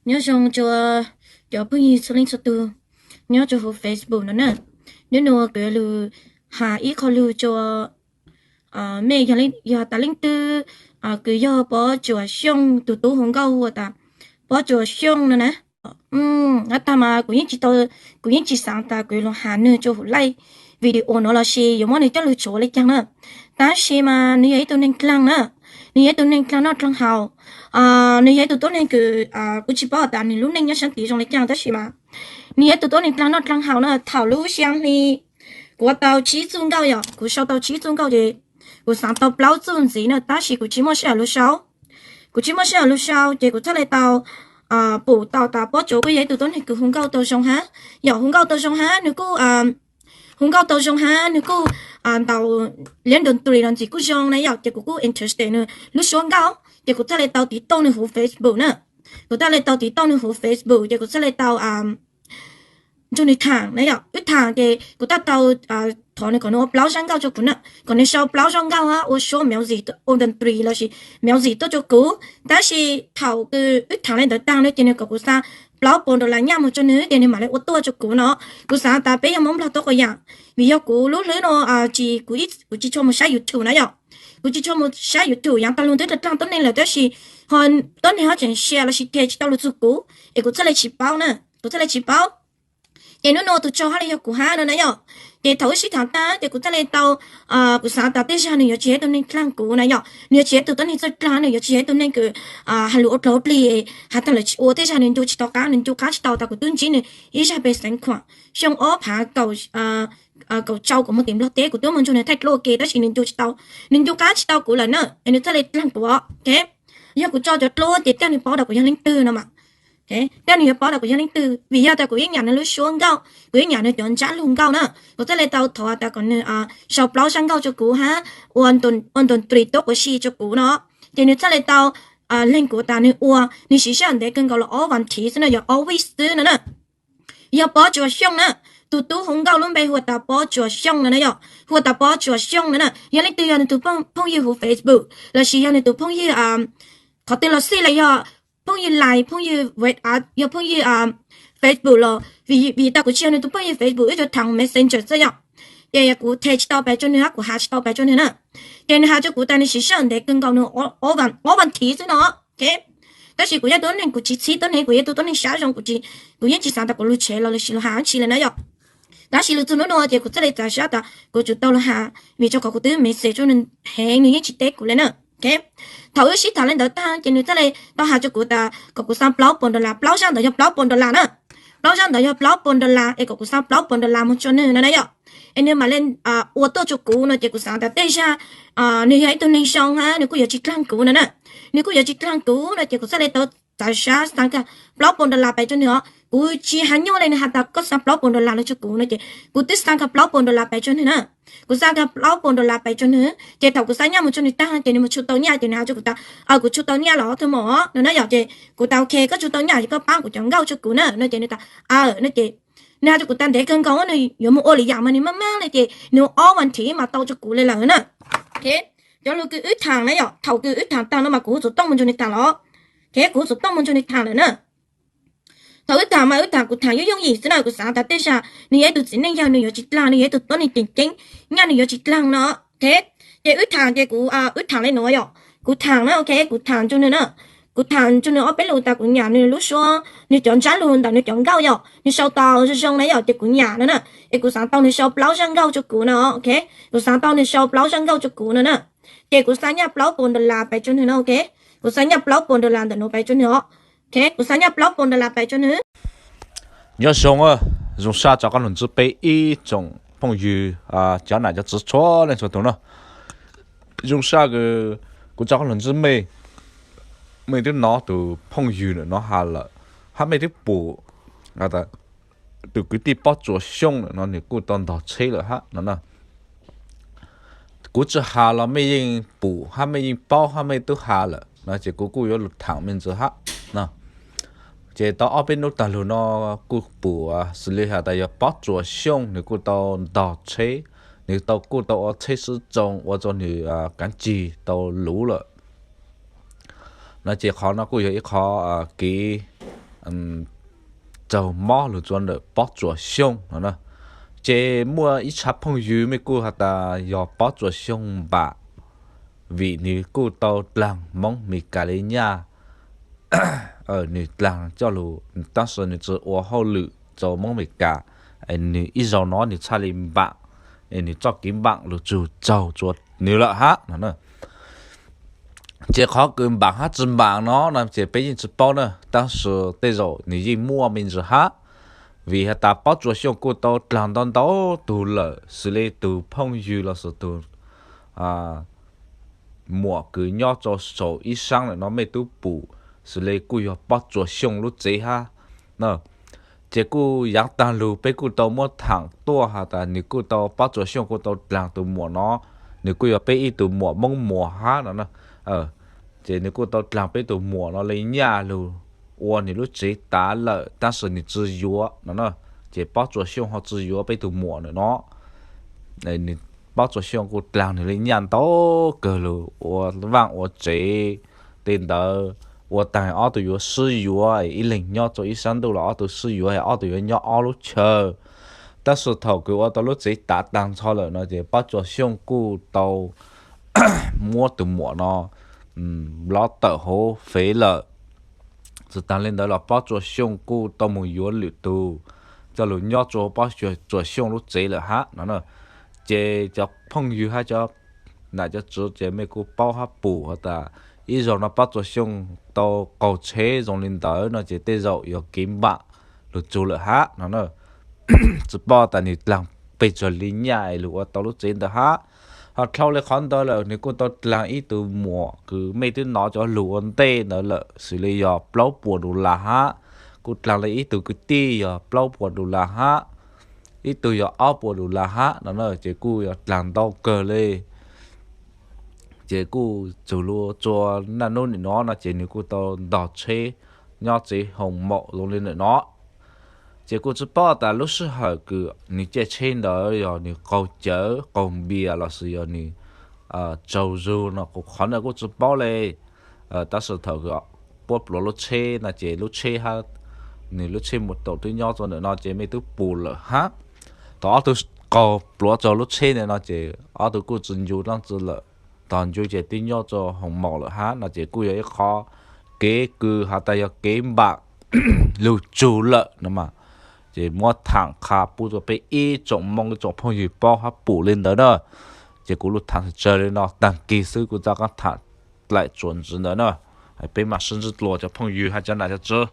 Nyob zoo rua cov phooj ywg txhua leej txhua tug nyob rua huv Facebook no na. Nub nua kuv yuav lug has ib qho lug rua mej, yog tas leej twg kws yog Pob Tsuas Xyooj tug tub hu nkauj hu tas Pob Tsuas Xyooj no na. Tag mas kuv yeej tsis xaav tas kuv yuav lug has nwg rua huv laij video nuav lossis yuav muab nwg coj lug tshuav le caag na. Tab sis mas nwg yog ib tug neeg dlaag na, nwg yog ib tug neeg dlaag noj dlaag haus, nwg yog ib tug tuab neeg kws kuv tsis paub tas nwg lub neej nyob saab tid zoo le caag tab sis mas nwg yog ib tug tuab neeg dlaag noj dlaag haus na. Thaum lub sij hawm hli kuv ua tau tsib txuj nkauj yom, kuv sau tau tsib txuj nkauj ces kuv xaav tau plaub txuj ntxiv na tab sis kuv tsis muaj sij hawm lug sau. Kuv tsis muaj sij hawm lug sau ces kuv txhaj le tau pum tau tas Pob Tsuas kuj yog ib tug tuab neeg kws hu nkauj tau zoo hab. Yog hu nkauj tau zoo hab, nwg kuj hu nkauj tau zoo hab, nwg kuj ntaus liab ntawm ntxim kuj zoo na yom, ces kuv kuj interested nwg lub suab nkauj ces kuv txhaj le tau tiv tauj nwg huv Facebook na. Kuv txhaj le tau tiv tauj nwg huv Facebook ces kuv txhaj le tau nrug nwg thaam na yom. Wb thaam ces kuv txhaj tau thov nwg kom nwg ua plaub zaj nkauj rua kuv na, kom nwg sau plaub zaj nkauj hab ua suab music, ua ntxim lossis music tuaj rua kuv. Tab sis thaum kws wb thaam le ntawd taag na ces nwg kom kuv xa plaub puas dollar nyaj moog rua nwg ces nwg mam le ua tuaj rua kuv no. Kuv xaav tas peb yog Moob Nplog tuab quas yaam, vim yog kuv lub hlwb no tsis, kuv tsis tshua moog saib YouTube na yom. Kuv tsis tshua moog saib YouTube, yaav taag lug twb dlaag tuab neeg lawm tab sis ho tuab neeg ho tseem share lossis teg tsis tau lug txug kuv es kuv txhaj le tsis paub na, kuv txhaj le tsis paub. Ces nub nua tug tsaug hab le yog kuv hab no na yom. Ces thaum wb sib thaam taag ces kuv txhaj le tau, kuv xaav tas tej zag nwg yuav tsis yog ib tug neeg dlaag kuv na yom, nwg yuav tsis yog ib tug tuab neeg txawj dlaag, nwg yuav tsis yog ib tug neeg kws has lug ua dlaag ua dlig, has taag lawm tsis ua, tej zag nwg ncu tsis tau qaab, nwg ncu qaab tsis tau tas kuv twb ntsib nwg ib zag pes xeev khuam xyoo ob phaav kaum rau kuv moog tim Nplog teb, kuv twb moog nrug nwg thaij dluab ua ke tab sis nwg ncu tsis tau, nwg ncu qaab tsis tau kuv lawm na es nwg txhaj le dlaag kuv os. Yog kuv tso cov dluab ces tej nwg paub tas kuv yog leej twg no mas, tej nwg yuav paub tas kuv yog leej twg vim yog tas kuv yeej nyam nwg lub suab nkauj, kuv yeej nyam nwg cov ntsab lug nkauj na. Kuv txhaj le tau thov tas kom nwg sau plaub zaj nkauj rua kuv hab ua ntxim tuab quas si rua kuv no. Ces nwg txhaj le tau leeg kuv tas nwg ua, nwg siv sij hawm ntev kawg nkaus los ob vas thiv xwb no, yog ob week xwb no na. Yog Pob Tsuas Xyooj na, tug tub hu nkauj lub npe hu tas Pob Tsuas Xyooj no na yom, hu tas Pob Tsuas Xyooj no na. Yog leej twg yog nwg tug phooj ywg huv Facebook lossis yog nwg tug phooj ywg qhov twg los xij los yog phooj ywg Line, phooj ywg WhatsApp, yog phooj ywg Facebook los, vim tas kuv tsis yog nwg tug phooj ywg Facebook, wb tsuas thaam Messenger xwb yom. Ces kuv teg tsis tau pes rua nwg hab kuv has tsis tau pes rua nwg na. Ces nwg has rua kuv tas nwg siv sij hawm ntev kawg nkaus, nwg ob vas thiv xwb no. Tab sis kuv yog tug tuab neeg kuv tsis txhib tuab neeg, kuv yog tug tuab neeg sab zoo, kuv yeej tsis xaav tas kuv lug tshev los lossis lug has dlaab tsi le na yom. Tab sis lug txug nub nua ces kuv txhaj le txav sab tas kuv tsum tau lug has, vim rua qhov kuv twb message rua nwg heev nwg yeej tsis teb kuv le na. Thaum wb sib thaam le ntawd taag ces nwg txhaj le tau has rua kuv tas kom kuv xa plaub puas dollar, plaub zaj ntawd yog plaub puas dollar na. Plaub zaj ntawd yog plaub puas dollar es kom kuv xa plaub puas dollar moog rua nwg no na yom. Es nwg mam le ua tuaj rua kuv no ces kuv xaav tas tej zag nwg yog ib tug neeg zoo hab nwg kuj yuav tsis dlaag kuv no na. Nwg kuj yuav tsis dlaag kuv no ces kuv txhaj le tau txav sab xa kag plaub puas dollar pes rua nwg os. Kuv tsis has nyuaj le, nwg has tas koj xa plaub puas dollar lug rua kuv no ces kuv twb xa kag plaub puas dollar pes rua nwg na. Kuv xa kag plaub puas dollar pes rua nwg ces thaum kuv xa nyaj moog rua nwg taag ces nwg moog tshu tau nyaj ces nwg has rua kuv tas, kuv tshu tau nyaj los tug mom no na yom. Ces kuv tas ok, koj tshu tau nyaj ces koj paab kuv cov nkauj rua kuv na no ces nwg tas, no ces nwg has rua kuv tas ntev kawg nkaus nwg yuav moog ua le yaam mas nwg maj maj le ces nwg ob vas thiv mas tau rua kuv le lawm na. Cov lug kws wb thaam na yom, thaum kws wb thaam taag no mas kuv hu xov tooj moog nrug nwg taag los, kuv hu xov tooj moog nrug nwg taag lawm na. Thaum wb thaam mas wb thaam, kuv thaam yooj yooj yim xwb na, kuv xaav tas tej zag nwg yog ib tug txiv neej yawg nwg yuav tsis dlaag, nwg yog ib tug tuab neeg ceem ceeb nyaj nwg yuav tsis dlaag no. Ces wb thaam ces kuv, wb thaam le nuav yom, kuv thaam na, ok, kuv thaam nrug nwg na. Kuv thaam nrug nwg ob peb lus tas kuv nyam nwg lub suab, nwg cov ntsab lug ntawm nwg cov nkauj yom, nwg sau tau zoo zoo na yom, ces kuv nyam no na. Es kuv xaav tau nwg sau plaub zaj nkauj rua kuv no, ok. Kuv xaav tau nwg sau plaub zaj nkauj rua kuv no na. Ces kuv xa nyaj plaub puas dollar pes rua nwg no, ok. Kuv xa nyaj plaub puas dollar ntawm nuav pes rua nwg os. Ok, kuv xa nyaj plaub puas dollar pes rua nwg. Nyob zoo, zoo saj rov qab lug ntsib peb ib tsoom phooj ywg cov nam cov txwv txhua leej txhua tug no. Zoo saj, kuv rov qab lug ntsib mej, mej twb nov tus phooj ywg ntawm no has lawm, hab mej twb pum tus kwv tij Pob Tsuas Xyooj ntawm no nwg kuj tau ntog tsheb lawm hab no na. Kuv tsi has los mej yeej pum hab mej yeej paub hab mej tub has lawm no ces kuv kuj yuav lug thaam mej ntxiv hab no. Ces tau ob peb nub taag lug no kuj pum xws li has tas yog Pob Tsuas Xyooj nwg kuj tau ntog tsheb, nwg tau kuj tau ua tsheb sib tsoo ua rua nwg kaav cig tau luv lawm no ces qhov no kuj yog ib qhov kev raug mob lug rua ntawm Pob Tsuas Xyooj no na. Ces muaj ib tshab phooj ywg mej kuj has tas yog Pob Tsuas Xyooj npam, vim nwg kuj tau dlaag Moob Amelikas le nyaj. Nwg dlaag coj lug, tab sis nwg tsi ua hauj lwm rua Moob Amelikas, nwg ib zaug no nwg txhaj le npam, nwg txoj kev npam lug tsug txug rua nwg lawm hab no. Ces qhov kws npam hab tsi npam no no ces peb yeej tsi paub na, tab sis tej zaum nwg yeej muaj me ntsis hab, vim has tas Pob Tsuas Xyooj kuj tau dlaag ntau ntau tug lawm, xws le tug phooj ywg los sis tug muam kws nyob rua saum ib saab lawm no mej tub pum, xws le kuj yog Pob Tsuas Xyooj lub tsev hab. Ces kuj yaav taag lug peb kuj tau muab thaam tuaj has tas nwg kuj tau, Pob Tsuas Xyooj kuj tau dlaag tug muam no, nwg kuj yog peb ib tug muam Moob Muas hab no. Ces nwg kuj tau dlaag peb tug muam no le nyaj lug ua nwg lub tsev tav lawm, tab sis nwg tsi yuav no na. Ces Pob Tsuas Xyooj ho tsi yuav peb tug muam ntawm no. Pob Tsuas Xyooj kuj dlaag nwg le nyaj ntau kawg lug ua vaaj ua tsev tej ntawd, ua taag ob tug yuav sib yuav, ib leeg nyob rua ib saab ntuj los ob tug sib yuav, ob tug yuav nyob ob lub chaw. Tab sis thaum kws ua tau lub tsev tav taag nrho lawm no ces Pob Tsuas Xyooj kuj tau muab tug muam no nplob tawm hauv fev lawm. Tsi taag le ntawd los Pob Tsuas Xyooj kuj tau moog yuav lwm tug coj lug nyob rua Pob Tsuas Xyooj lub tsev lawm hab no. Ces cov phooj ywg hab cov nam cov tswv ces mej kuj paub hab pum has tas ib zaug no Pob Tsuas Xyooj tau qaug tsheb zoo le ntawd no ces tej zaum yog kev npam lug tsug lawm hab no. Tsi paub tas nwg dlaag pes tsawg le nyaj es lug ua tau lub tsev ntawd hab. Ho dlhau le qhov ntawd lawm nwg kuj tau dlaag ib tug muam kws mej twb nov cov lug ua ntej ntawd lawm, xws le yog plaub puas dollar hab. Kuj dlaag le ib tug kwv tij yog plaub puas dollar hab, ib tug yog ob puas dollar hab no na, ces kuj yog dlaag ntau kawg le. Ces kuj txug lug rua naj nub nim no no ces nwg kuj tau ntog tsheb nyob tsev hoos maum zoo le ntawm no. Ces kuj tsi paub tas lub sij hawm kws nwg caij tsheb ntawd yog nwg qaug cawv qaug npias los sis yog nwg tsaug zug no kuv qhov ntawd kuj tsi paub le. Tab sis thaum kws puab pluav lub tsheb no ces lub tsheb hab, nwg lub tsheb mus taum twb nyob rua ntawm no ces mej twb pum lawm hab. Thaum ob tug qaug pluav rua lub tsheb ntawd no ces ob tug kuj tsi ncu dlaab tsi lawm, tog ncu ces twb nyob rua hoos maum lawm hab no ces kuj yog ib qhov kev kws has tas yog kev npam lug tsug lawm no mas. Ces muab thaam qha pub rua peb ib tsoom Moob ib tsoom phooj ywg paub hab pum le ntawd na. Ces kuv lug thaam tsawg le no taag kig xwb kuv rov qaab thaam dlaim tsuas ntxiv ntawd na. Peb maam sib ntsib dlua cov phooj ywg hab cov nam cov tswv.